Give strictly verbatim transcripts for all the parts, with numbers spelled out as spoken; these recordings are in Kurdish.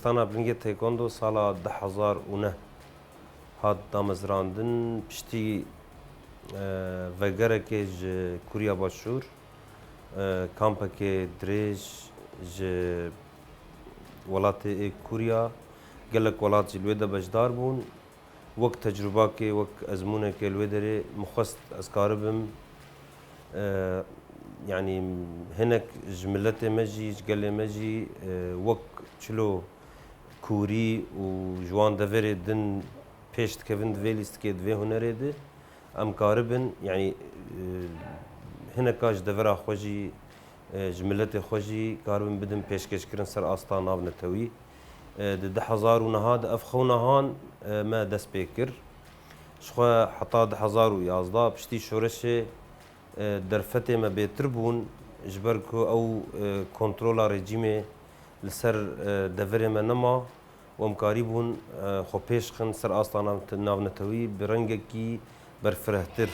Dibistana Bilingê Taekwondo sala du hezar û neh hat damezrandin, piştî, e, vegerekê ji Kûriya Başûr, e, kampekê dirêj ji welatê ê Kûriya, gelek welat jî li wê de beşdar bûn. Wek tecrûbakê, wek ezmûnekê li wê derê min xwest ez karibim, e, yanî hinek ji miletê me jî, ji gelê me jî, e, wek çilo kûrî û ji wan deverê din pêş dikevin di vê lîstikê, di vê hunerê de, em karibin, yanî, e, hineka ji devera xwe jî, e, ji miletê xwe jî karibin bidin pêşkêşkirin ser asta navnetewî. E, di du hezar û neha de ev xewna han, e, me dest pê kir. Jixwe heta du hezar û yazdeh piştî şoreşê, e, derfetê me bêtir bûn, ji ber ku ew, e, kontrola rejîmê li ser, e, deverê me nema û em karîbûn, e, xwe pêş xin ser asta nav-, navnetewî bi rengekî berfirehtir.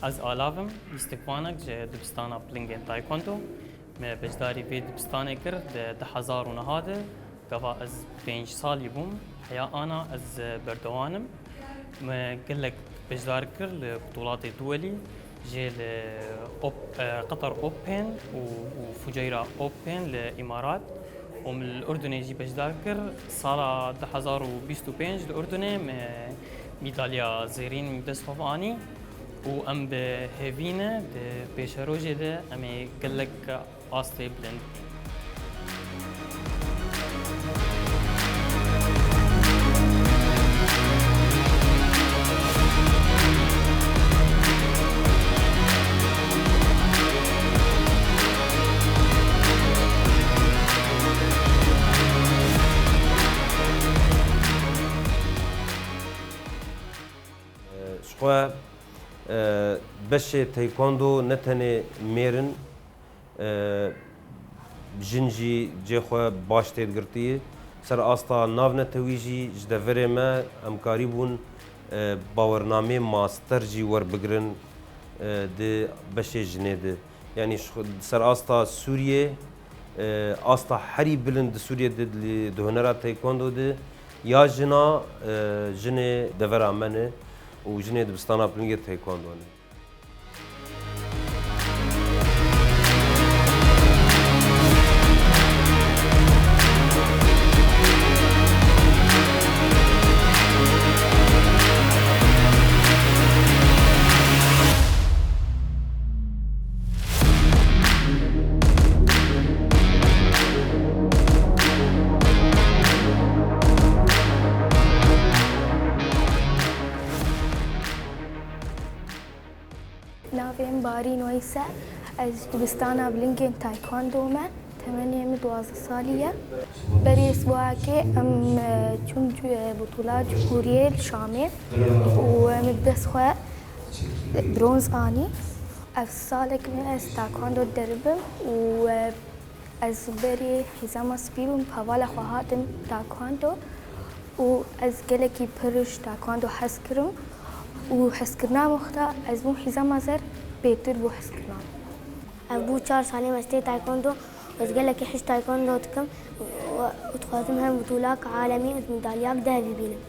Ez Alav im, lîstikvanek ji dibistana Pilingên Taekwondo. Me beşdarî vê dibistanê kir di du hezar û neh de. Gava ez pênc salî bûm, heya ana ez berdewan im. Me gelek beşdar kir li butulatê duwelî, jê li Op-, e, Qatar Open û, û Fujairah Open li Îmarat. Û min li Urdunê jî beşdar kir. Sala du hezar û bîst û pênc li Urdunê me mîdalya zêrîn bi dest xwe anî û em bi hêvî ne di pêşerojê de em ê gelek astê bilind bîn. Ji xwe, e, beşê taekwondo ne tenê mêr in, e, jin jî cê xwe baş tê digirtî. Ser asta navnetewî jî ji deverê me em karîbûn, e, bawernameyê master jî werbigirin, e, di beşê jinê de. Yanî ji xwe, ser asta Sûriyê, e, asta herî bilind di Sûriyê de di, di hunera taekwondo de ya jina, e, jinê devera me ne û jinê dibistana Pilingê taekwondo ne. Navê min Barîn Weys e. Ez ji dibistana Bilingên Taekwondo me. Temenê min duwazdeh salî ye. Berê sibahekê em, e, çûn, e, butûla Cumhuriyê li Şamê û em bi dest xwe bronz anî. Ev salek min ez taekwondo deribim û, e, Ez berê hîzama spî bûm, bi hevala xwe hatim taekwondo û ez gelekî pir ji taekwondo hez kirim û hezkirina min xwe da ez bûm hîzama zer bêtir bû hezkirina min. Ev bû çar salên ez tê taekwondo û ez gelekî hej taekwondo dikim û, û dixwazim her butûlak alemî û medalyak dehevî bînim.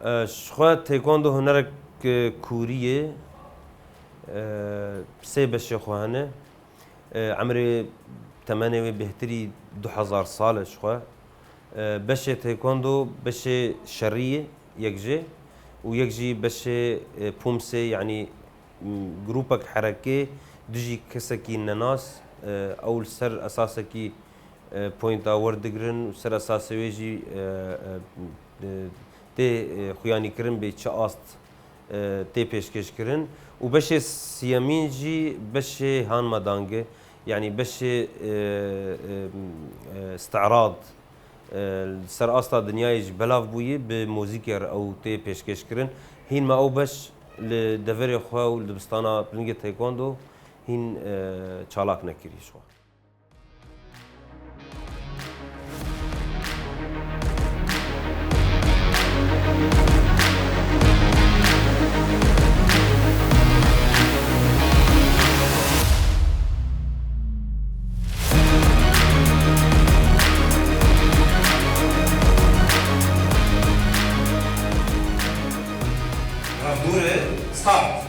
E, ji xwe taekwondo hunerek, e, kûrî ye. E, sê beşê xwe hene. E, emrê temenê wê bêhtirî du hezar sal e ji xwe. E, beşê taekwondo, beşê şerî ye, yek jê û yek jî beşê, e, pumsê, yanî, m, grûpek herekê dijî kesekî nenas, e, ew li ser esasekî, e, pointa werdigirin û ser esasê wê jî, e, e, e, tê, e, xuyanîkirin bê çi ast, e, tê pêşkêşkirin. Û beşê siyemîn jî beşê hanmadange, yanî beşê, e, e, e, isti'rad, e, li ser asta dinyayê ji belav bûyî bi muzîkê re ew tê pêşkêşkirin. Hîn me ew beş li deverê xwe û li dibistana Pilingê Taekwondo hîn, e, çalak nekirî ji xwe. Revdûrê start.